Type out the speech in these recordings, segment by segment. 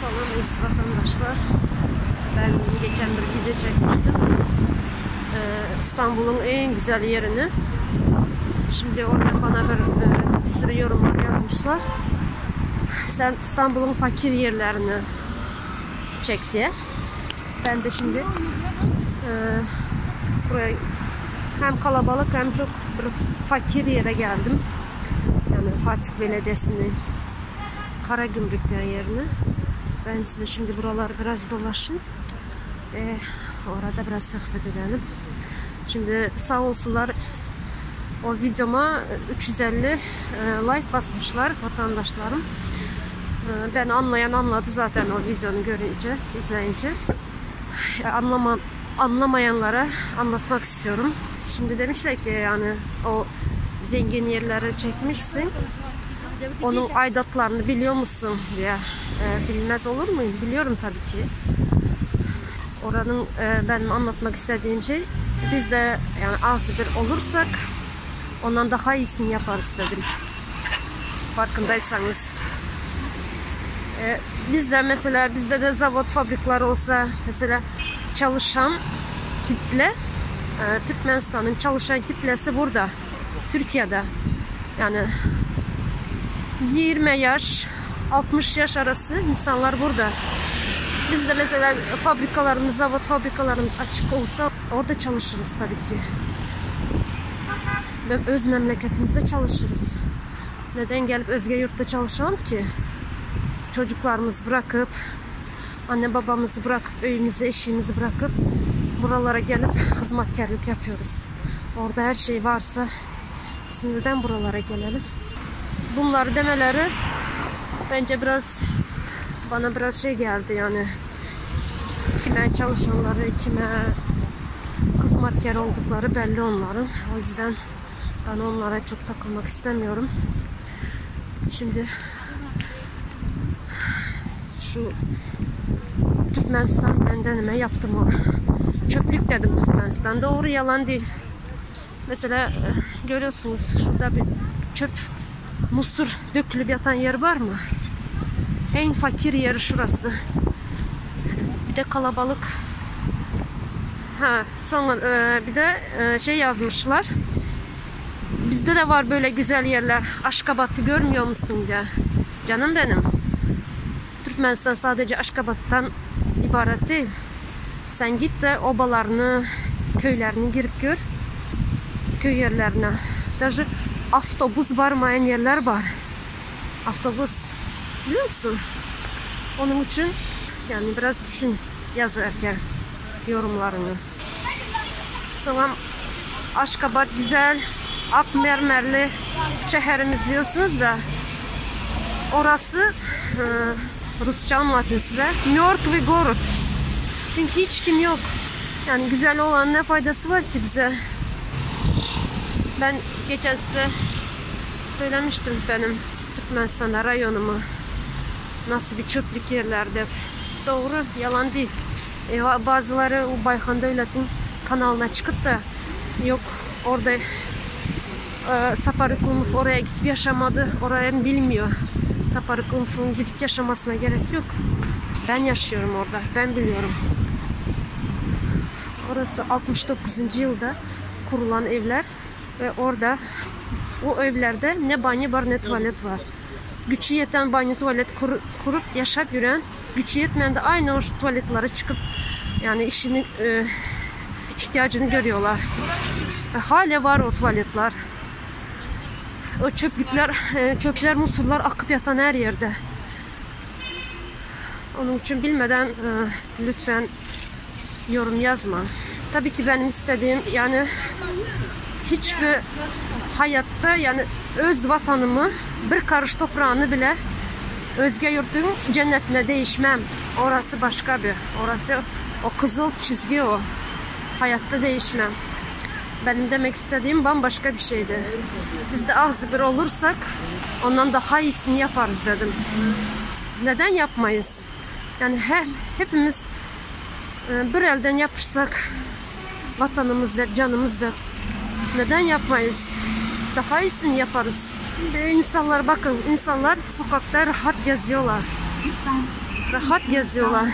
Salam eziz vatandaşlar. Ben geçen bir video çekmiştim. Ee, İstanbul'un en güzel yerini. Şimdi orada bana bir, e, bir sürü yorumlar yazmışlar. Sen İstanbul'un fakir yerlerini çek diye. Ben de şimdi e, buraya hem kalabalık hem çok bir fakir yere geldim. Yani Fatih Belediyesi'nin Karagümrük diyen yerine. Ben size şimdi buralar biraz dolaşın. Ee, orada biraz sohbet edelim. Şimdi sağ olsunlar o videoma 350 e, like basmışlar vatandaşlarım. E, ben anlayan anladı zaten o videonu görünce, izleyince. E, anlama, anlamayanlara anlatmak istiyorum. Şimdi demişler ki yani o zengin yerlere çekmişsin. Onun aidatlarını biliyor musun diye. E, bilmez olur muyum? Biliyorum tabii ki. Oranın e, benim anlatmak istediğim şey biz de yani az bir olursak ondan daha iyisini yaparız dedim. Farkındaysanız. E, biz de mesela bizde de zavod fabrikler olsa mesela çalışan kitle e, Türkmenistan'ın çalışan kitlesi burada. Türkiye'de. Yani 20 yaş 60 yaş arası insanlar burada. Biz de mesela fabrikalarımız, zavod fabrikalarımız açık olsa orada çalışırız tabii ki. Ve öz memleketimizde çalışırız. Neden gelip özge yurtta çalışalım ki? Çocuklarımızı bırakıp, anne babamızı bırakıp, evimizi, eşiğimizi bırakıp buralara gelip hizmetkarlık yapıyoruz. Orada her şey varsa biz neden buralara gelelim? Bunları demeleri bence biraz bana biraz şey geldi yani kime çalışanları, kime hizmetkar oldukları belli onların. O yüzden ben onlara çok takılmak istemiyorum. Şimdi şu Türkmenistan ben deneme yaptım o. Çöplük dedim Türkmenistan. Doğru yalan değil. Mesela e, görüyorsunuz şurada bir çöp musur dökülüp yatan yer var mı? En fakir yeri şurası. Bir de kalabalık. Ha, sonra e, bir de e, şey yazmışlar. Bizde de var böyle güzel yerler. Aşkabat'ı görmüyor musun diye. Canım benim. Türkmenistan sadece Aşkabat'tan ibaret değil. Sen git de obalarını, köylerini girip gör. Köy yerlerine. Даже avtobus varmayan yerler var. Avtobus. Biliyor musun? Onun için yani biraz düşün yazarken yorumlarını. Salam Aşkabat güzel, ak mermerli şehrimiz diyorsunuz da orası e, Rusça anlatın size. Mörtvый город. Çünkü hiç kim yok. Yani güzel olan ne faydası var ki bize? Ben geçen size söylemiştim benim Türkmenistan'da rayonumu nasıl bir çöplük yerlerde. Doğru, yalan değil. E, bazıları o Bayhan Devlet'in kanalına çıkıp da yok orada e, Sapar Kulumov oraya gidip yaşamadı. Orayı bilmiyor. Sapar Kulumov'un gidip yaşamasına gerek yok. Ben yaşıyorum orada. Ben biliyorum. Orası 69. yılda kurulan evler ve orada o evlerde ne banyo var ne tuvalet var. Gücü yeten banyo tuvalet kur, kurup yaşayıp yürüyen, gücü yetmeyen de aynı o tuvaletlere çıkıp yani işini e, ihtiyacını görüyorlar. E, hala var o tuvaletler. O çöplükler, e, çöpler, musurlar akıp yatan her yerde. Onun için bilmeden e, lütfen yorum yazma. Tabii ki benim istediğim yani hiçbir hayatta yani öz vatanımı bir karış toprağını bile özge yurtun cennetine değişmem. Orası başka bir. Orası o kızıl çizgi o. Hayatta değişmem. Benim demek istediğim bambaşka bir şeydi. Biz de az bir olursak ondan daha iyisini yaparız dedim. Neden yapmayız? Yani hem hepimiz e, bir elden yapışsak vatanımız der, canımız der. Neden yapmayız? Daha iyisini yaparız. İnsanlar bakın, insanlar sokakta rahat geziyorlar. Rahat geziyorlar.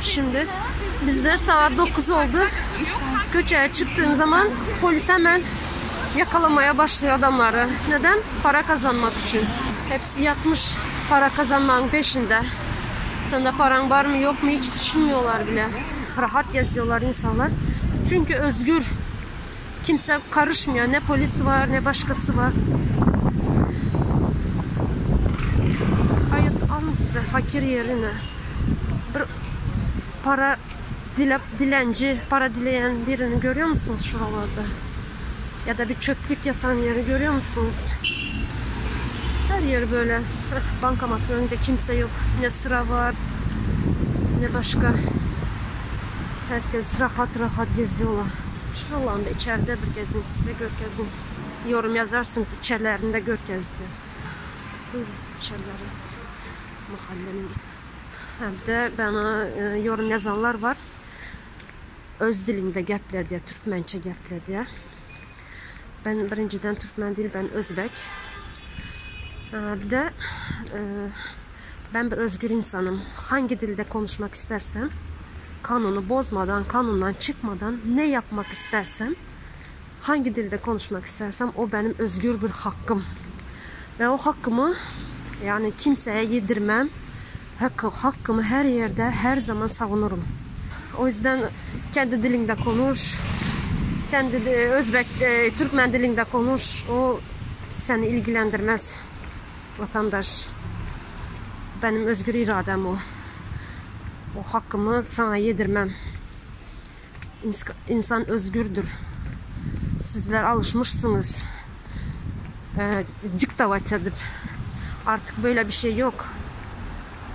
Şimdi bizde saat 9 oldu. Köçeye çıktığın zaman polis hemen yakalamaya başlıyor adamları. Neden? Para kazanmak için. Hepsi yatmış para kazanmanın peşinde. Sende paran var mı yok mu hiç düşünmüyorlar bile. Rahat geziyorlar insanlar. Çünkü özgür. Kimse karışmıyor. Ne polis var ne başkası var. Hayat alın size fakir yerine. Bir para dile, dilenci, para dileyen birini görüyor musunuz şuralarda? Ya da bir çöplük yatan yeri görüyor musunuz? Her yer böyle. Bankamat önünde kimse yok. Ne sıra var, ne başka. Herkes rahat rahat geziyorlar. Şuralarında içeride bir gezin size görkezin. Yorum yazarsınız içerilerinde görkezdi. Buyurun içerileri. Mahallenin. Hem de bana e, yorum yazanlar var. Öz dilinde geple diye, Türkmençe geple diye. Ben birinciden Türkmen değil, ben Özbek. Bir de e, ben bir özgür insanım. Hangi dilde konuşmak istersem, kanunu bozmadan, kanundan çıkmadan ne yapmak istersem, hangi dilde konuşmak istersem o benim özgür bir hakkım. Ve o hakkımı yani kimseye yedirmem. Hakkı, hakkımı her yerde, her zaman savunurum. O yüzden kendi dilinde konuş, kendi de, Özbek, e, Türkmen dilinde konuş. O seni ilgilendirmez vatandaş. Benim özgür iradem o. O hakkımı sana yedirmem. İnsan özgürdür. Sizler alışmışsınız. E, diktavat edip. Artık böyle bir şey yok.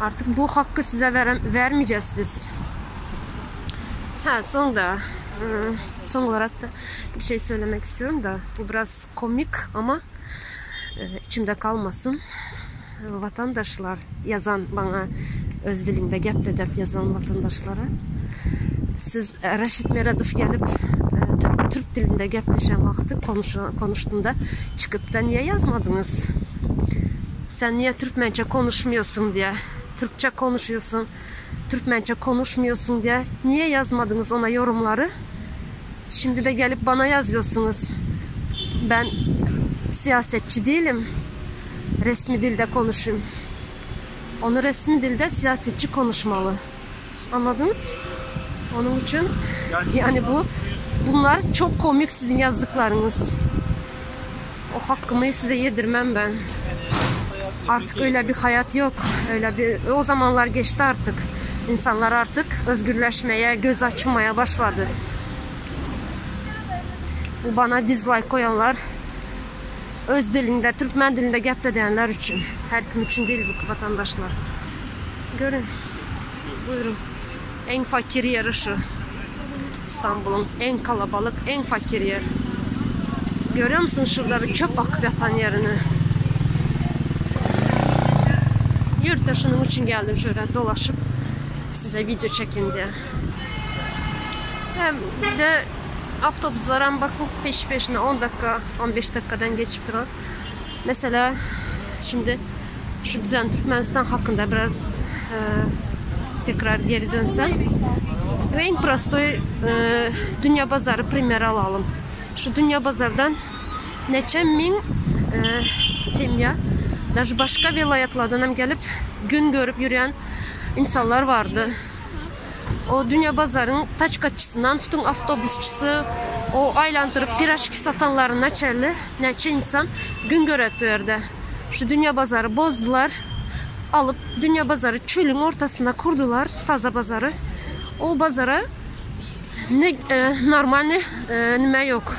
Artık bu hakkı size verem, vermeyeceğiz biz. Ha son da e, son olarak da bir şey söylemek istiyorum da bu biraz komik ama e, içimde kalmasın. Vatandaşlar yazan bana öz dilinde gep yazan vatandaşlara siz e, Reşit Meredov gelip e, Türk, Türk dilinde gepleşen vakti konuş, konuştuğunda çıkıp da niye yazmadınız? Sen niye Türkmence konuşmuyorsun diye. Türkçe konuşuyorsun. Türkmence konuşmuyorsun diye. Niye yazmadınız ona yorumları? Şimdi de gelip bana yazıyorsunuz. Ben siyasetçi değilim. Resmi dilde konuşayım. Onu resmi dilde siyasetçi konuşmalı. Anladınız? Onun için yani bu bunlar çok komik sizin yazdıklarınız. O hakkımı size yedirmem ben. Artık öyle bir hayat yok. Öyle bir o zamanlar geçti artık. İnsanlar artık özgürleşmeye, göz açmaya başladı. Bu bana dislike koyanlar öz dilinde, Türkmen dilinde gep edenler için. Her kim için değil bu vatandaşlar. Görün. Buyurun. En fakir yeri şu. İstanbul'un en kalabalık, en fakir yer. Görüyor musun şurada bir çöp akıp yatan yerini? Yurt dışının için geldim şöyle dolaşıp size video çekin diye. Hem de avtobuslara bakın peş peşine 10 dakika 15 dakikadan geçip duran. Mesela şimdi şu bizden Türkmenistan hakkında biraz e, tekrar geri dönsem. En prostoy e, Dünya Bazarı primer alalım. Şu Dünya Bazardan neçe min e, semya, даже başka vilayetlerden hem gelip gün görüp yürüyen insanlar vardı. O Dünya Bazarın taçkaçısından tutun avtobusçusu, o aylandırıp piraşki satanlarına çelli, neçe insan gün göretti orada. Şu Dünya Bazarı bozdular. Alıp Dünya Bazarı çölün ortasına kurdular, taza bazarı. O bazara ne e, normal ne e, nime yok.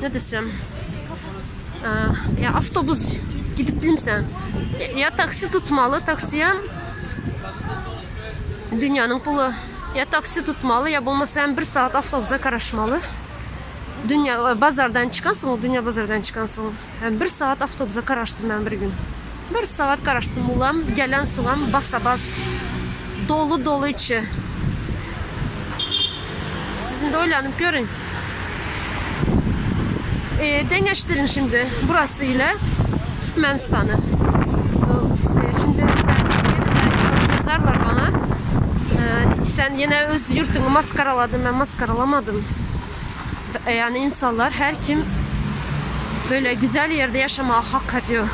Ne desem? E, ya avtobus gidip bilmesen. Ya taksi tutmalı, taksiye dünyanın pulu. Ya taksi tutmalı ya bolmasa hem bir saat avtobusa karışmalı. Dünya bazardan çıkansın, o dünya bazardan çıkansın. Yani bir saat avtobusa karıştım ben bir gün. Bir saat karıştım ulan gelen sulam basa bas. Dolu dolu içi. Sizin de oylanıp görün. E, deňeşdirin şimdi burası ile Türkmenistan'ı. E, şimdi ben Sen ýene öz ýurtuňy maskaraladyn, men maskaralamadym. Yani insanlar her kim böyle güzel yerde yaşamaya hak ediyor.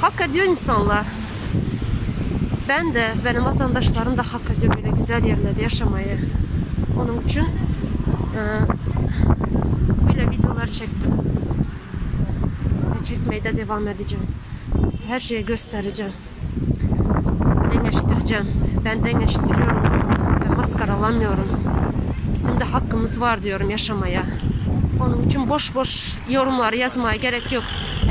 Hak ediyor insanlar. Ben de, benim vatandaşlarım da hak ediyor böyle güzel yerlerde yaşamayı. Onun için e, böyle videolar çektim. Ve çekmeye de devam edeceğim. Her şeyi göstereceğim. Deňeşdireceğim. Ben deňeşdiriyorum. Ben maskaralamıyorum. Bizim de hakkımız var diyorum yaşamaya. Onun için boş boş yorumlar yazmaya gerek yok.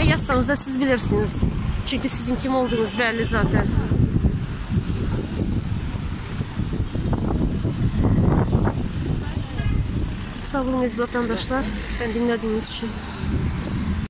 E yazsanız da siz bilirsiniz. Çünkü sizin kim olduğunuz belli zaten. Sağ olun aziz vatandaşlar. Ben dinlediğiniz için.